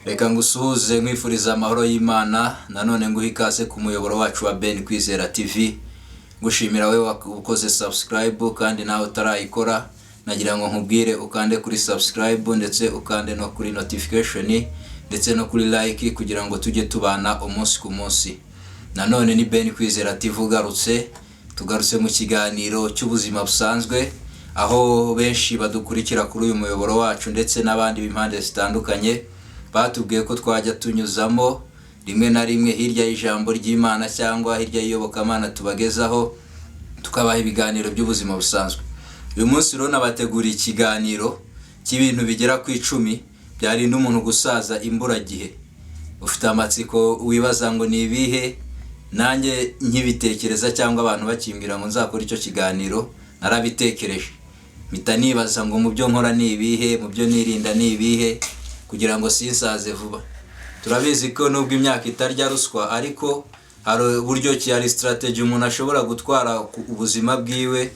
Reka ngusuhuze nkwifuriza amahoro y'Imana, nanone nguhe ikaze ku muyoboro wacu wa Ben Kwizera TV. Ngushimira wowe ukoze subscribe, kandi nawe utarayikora nagira ngo nkubwire ukande kuri subscribe, ndetse ukande no kuri notification, ndetse no kuri like, kugira ngo tujye tubana umunsi ku munsi. Nanone ni Ben Kwizera TV ugarutse, tugarutse mu kiganiro cy'ubuzima busanzwe, aho benshi badukurikira kuri uyu muyoboro wacu ndetse n'abandi b'impande zitandukanye batubwiye ko twajya tunyuzamo rimwe na rimwe hirya y'ijambo ry'Imana cyangwa hirya y'iyobokamana tubagezaho, tukabaha ibiganiro by'ubuzima busanzwe. Uyu munsi rero nabateguriye ikiganiro cy'ibintu bigera ku 10 byarinda umuntu gusaza imburagihe. Ufite amatsiko wibaza ngo ni ibihe? Nanjye nkibitekereza cyangwa abantu bakimbwira ngo nzakore icyo kiganiro, narabitekereje mpita nibaza ngo mu byo nkora ni ibihe, mu byo nirinda ni ibihe kugira ngo sinsaze vuba. Turabizi ko nubwo imyaka itarya ruswa, ariko hari uburyo ki, hari strategy umuntu ashobora gutwara ubuzima bwiwe,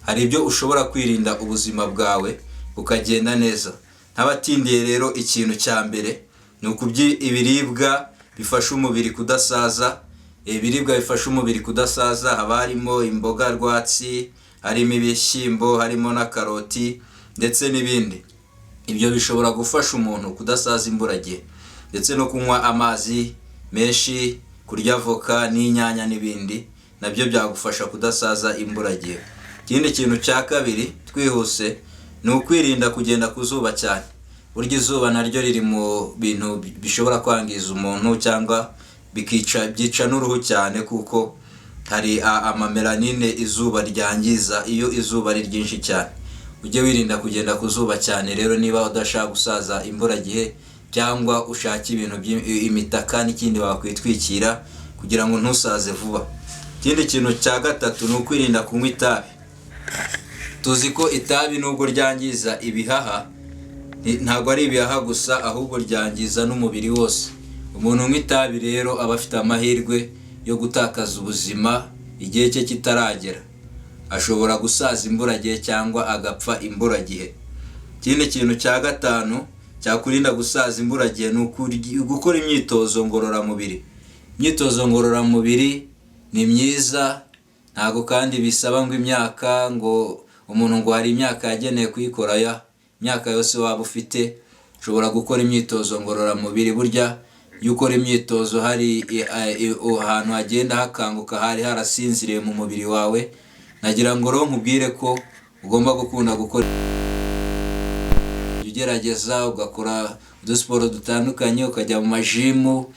hari ibyo ushobora kwirinda ubuzima bwawe bukagenda neza. Ntabatindiye rero, ikintu cya mbere ni ukubyi ibiribwa bifasha umubiri kudasaza. Ibiribwa bifasha umubiri kudasaza haba harimo imboga rwatsi, harimo ibishyimbo, harimo na karoti ndetse n'ibindi. Ibyo bishobora gufasha umuntu kudasaza imburagihe, ndetse no kunywa amazi menshi, kurya avoka n'inyanya n'ibindi, nabyo byagufasha kudasaza imburagihe. Ikindi kintu cya kabiri twihuse ni ukwirinda kugenda ku zuba cyane. Burya izuba naryo riri mu bintu bishobora kwangiza umuntu cyangwa bikica, byica n'uruhu cyane, kuko hari amamelanine izuba ryangiza iyo izuba ari ryinshi cyane. Ujye wirinda kugenda ku zuba cyane rero niba udashaka gusaza imburagihe, cyangwa ushake ibintu imitaka n'ikindi wakwitwikira kugira ngo ntusaze vuba. Ikindi kintu cya gatatu ni ukwirinda kunywa itabi. Tuzi ko itabi nubwo ryangiza ibihaha, ntabwo ari ibihaha gusa, ahubwo ryangiza n'umubiri wose. Umuntu unywa itabi rero aba afite amahirwe yo gutakaza ubuzima igihe cye kitaragera, ashobora gusaza imburagihe cyangwa agapfa imburagihe. Ikindi kintu cya gatanu cyakurinda gusaza imburagihe ni gukora imyitozo ngororamubiri. Imyitozo ngororamubiri ni myiza, ntabwo kandi bisaba ngo imyaka, ngo umuntu ngo hari imyaka yagenewe kuyikora. Ya imyaka yose waba ufite ushobora gukora imyitozo ngororamubiri. Burya iyo ukora imyitozo hari ahantu hagenda hakanguka hari harasinziriye mu mubiri wawe. Nagira ngo rero nkubwire ko ugomba gukunda gukora, ugerageza ugakora udusiporo dutandukanye, ukajya mu majimu,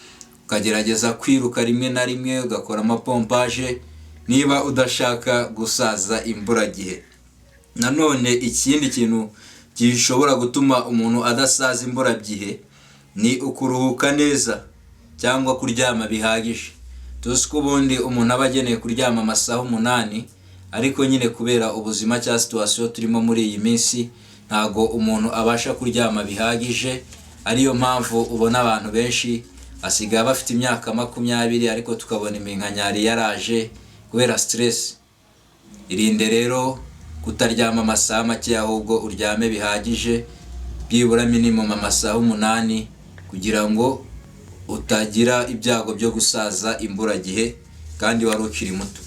ukagerageza kwiruka rimwe na rimwe, ugakora amapompaje niba udashaka gusaza imburagihe. Nanone ikindi kintu gishobora gutuma umuntu adasaza imburagihe ni ukuruhuka neza cyangwa kuryama bihagije. Tuzi ko ubundi umuntu aba ageneye kuryama amasaha 8, ariko nyine kubera ubuzima cyangwa situation turimo muri iyi minsi, ntago umuntu abasha kuryama bihagije. Ariyo mpamvu ubona abantu benshi basigaye bafite imyaka 20 ariko tukabona iminkanyari yaraje kubera stress. Irinde rero kutaryama amasaha make, ahubwo uryame bihagije, byibura minimum amasaha 8, kugira ngo utagira ibyago byo gusaza imburagihe kandi wari ukiri muto.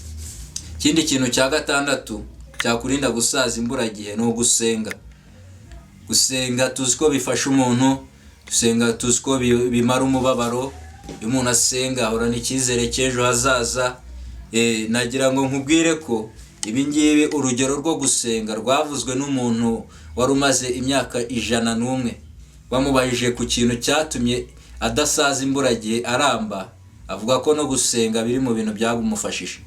Ikindi kintu cya gatandatu cyakurinda gusaza imburagihe ni ugusenga. Gusenga tuzi ko bifasha umuntu, gusenga tuzi ko bimara umubabaro. Iyo umuntu asenga ahorana icyizere cy'ejo hazaza. Nagira ngo nkubwire ko ibi ngibi, urugero rwo gusenga rwavuzwe n'umuntu wari umaze imyaka 101. Bamubajije ku kintu cyatumye adasaza imburagihe aramba, avuga ko no gusenga biri mu bintu byamufashije.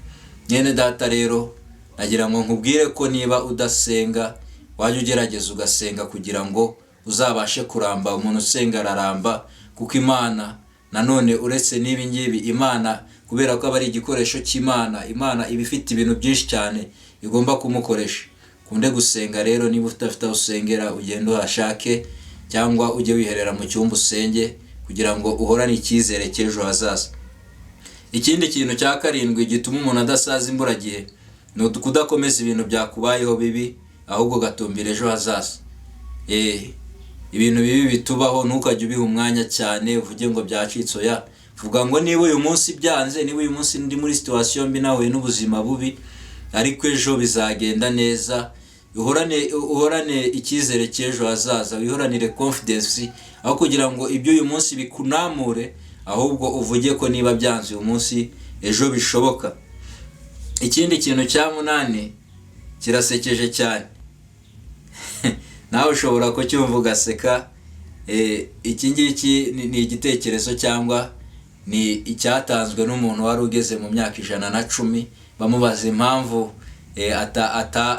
Mwene data rero, nagira ngo nkubwire ko niba udasenga wajya ugerageza ugasenga kugira ngo uzabashe kuramba. Umuntu usenga araramba, kuko Imana nanone, uretse n'ibi ngibi, Imana kubera ko aba ari igikoresho cy'Imana, Imana iba ifite ibintu byinshi cyane igomba kumukoresha. Kunde gusenga rero, niba udafite aho usengera ugende uhashake, cyangwa ujye wiherera mu cyumba usenge kugira ngo uhorane icyizere cy'ejo hazaza. Ikindi kintu cya karindwi gituma umuntu adasaza imburagihe ni ukudakomeza ibintu byakubayeho bibi, ahubwo ugatumbira ejo hazaza. Ibintu bibi bitubaho ntukajye ubiha umwanya cyane uvuge ngo byacitse. Oya, vuga ngo niba uyu munsi byanze, niba uyu munsi ndi muri situation mbi, nahuye n'ubuzima bubi, ariko ejo bizagenda neza. Uhorane icyizere cy'ejo hazaza, wihoranire confidence. Aho kugira ngo ibyo uyu munsi bikunamure, ahubwo uvuge ko niba byanze uyu munsi, ejo bishoboka. Ikindi kintu cya munani kirasekeje cyane, nawe ushobora kucyumva ugaseka. Iki ngiki ni igitekerezo cyangwa ni icyatanzwe n'umuntu wari ugeze mu myaka 110. Bamubaza impamvu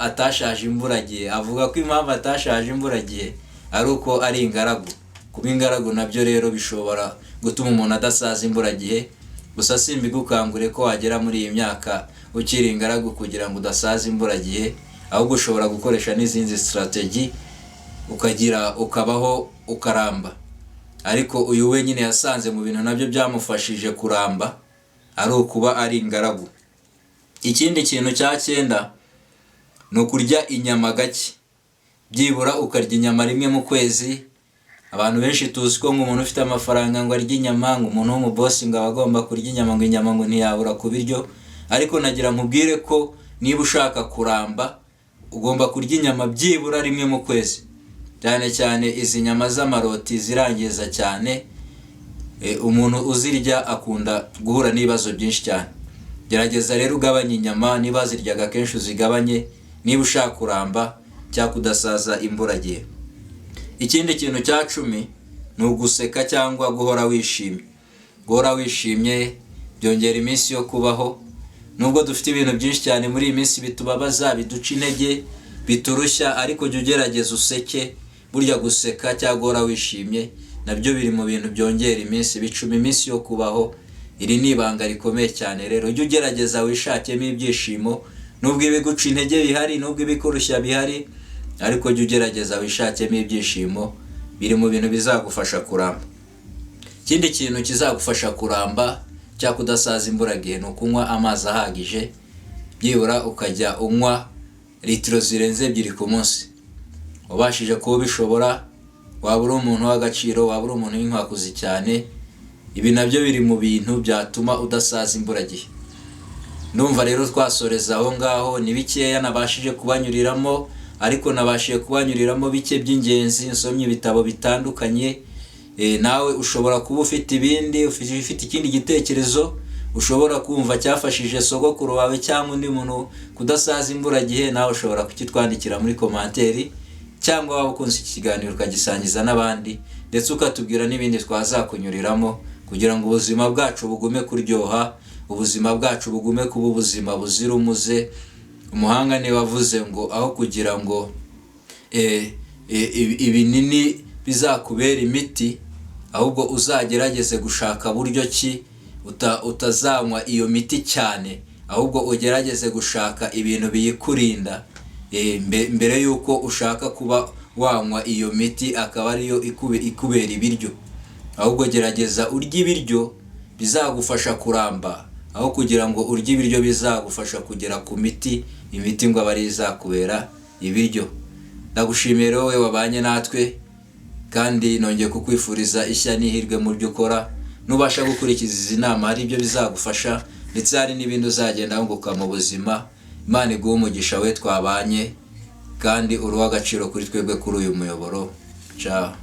atashaje imburagihe, avuga ko impamvu atashaje imburagihe ari uko ari ingaragu. Kuba ingaragu nabyo rero bishobora gutuma umuntu adasaza imburagihe. Gusa simbigukangure ko wagera muri iyi myaka ukiri ingaragu kugira ngo udasaza imburagihe, ahubwo ushobora gukoresha n'izindi strategy ukagira ukabaho ukaramba. Ariko uyu we nyine yasanze mu bintu nabyo byamufashije kuramba ari ukuba ari ingaragu. Ikindi kintu cya cyenda ni ukurya inyama gake, byibura ukarya inyama rimwe mu kwezi. Abantu benshi tuzi ko ngo umuntu ufite amafaranga ngo arya inyama, ngo umuntu w'umubosi ngo aba agomba kurya inyama, ngo inyama ngo ntiyabura ku biryo. Ariko nagira nkubwire ko niba ushaka kuramba, ugomba kurya inyama byibura rimwe mu kwezi, cyane cyane izi nyama z'amaroti zirangiza cyane. Umuntu uzirya akunda guhura n'ibibazo byinshi cyane. Gerageza rero ugabanye inyama, niba ziryaga kenshi uzigabanye, niba ushaka kuramba cyangwa kudasaza imburagihe. Ikindi kintu cya 10 ni uguseka cyangwa guhora wishimye. Guhora wishimye byongera iminsi yo kubaho. Nubwo dufite ibintu byinshi cyane muri iyi minsi bitubabaza, biduca intege, biturushya, ariko jya ugerageza useke. Burya guseka cyangwa guhora wishimye nabyo biri mu bintu byongera iminsi, bicuma iminsi yo kubaho. Iri ni ibanga rikomeye cyane. Rero ujye ugerageza wishakemo ibyishimo, nubwo ibiguca intege bihari, nubwo ibikurushya bihari, ariko jya ugerageza wishakemo ibyishimo, biri mu bintu bizagufasha kuramba. Ikindi kintu kizagufasha kuramba cyangwa kudasaza imburagihe ni ukunywa amazi ahagije, byibura ukajya unywa litiro zirenze 2 ku munsi. Ubashije kuba ubishobora, waba uri umuntu w'agaciro, waba uri umuntu w'inkwakuzi cyane. Ibi nabyo biri mu bintu byatuma udasaza imburagihe. Ndumva rero twasoreza aho ngaho. Ni bikeya nabashije kubanyuriramo, ariko nabashije kubanyuriramo bike by'ingenzi nsomye ibitabo bitandukanye. Nawe ushobora kuba ufite ibindi, ufite ikindi gitekerezo ushobora kumva cyafashije sogokuru wawe cyangwa undi muntu kudasaza imburagihe, nawe ushobora kukitwandikira muri commentaire, cyangwa waba ukunze iki kiganiro ukagisangiza n'abandi, ndetse ukatubwira n'ibindi twazakunyuriramo kugira ngo ubuzima bwacu bugume kuryoha, ubuzima bwacu bugume kuba ubuzima buzira umuze. Umuhanga niwe wavuze ngo aho kugira ngo ibinini bizakubera imiti, ahubwo uzagerageze gushaka buryo ki utazanywa iyo miti cyane, ahubwo ugerageze gushaka ibintu biyikurinda mbere y'uko ushaka kuba wanywa iyo miti akaba ariyo ikubera ibiryo. Ahubwo gerageza urye ibiryo bizagufasha kuramba, aho kugira ngo urye ibiryo bizagufasha kugera ku miti, imiti ngo abe ariyo izakubera ibiryo. Ndagushimiye rero wowe wabanye natwe, kandi nongeye kukwifuriza ishya n'ihirwe mu byo ukora. Nubasha gukurikiza izi nama, hari ibyo bizagufasha, ndetse hari n'ibindi uzagenda wunguka mu buzima. Imana iguhe umugisha we twabanye, kandi uri uw'agaciro kuri twebwe kuri uyu muyoboro. Ciao.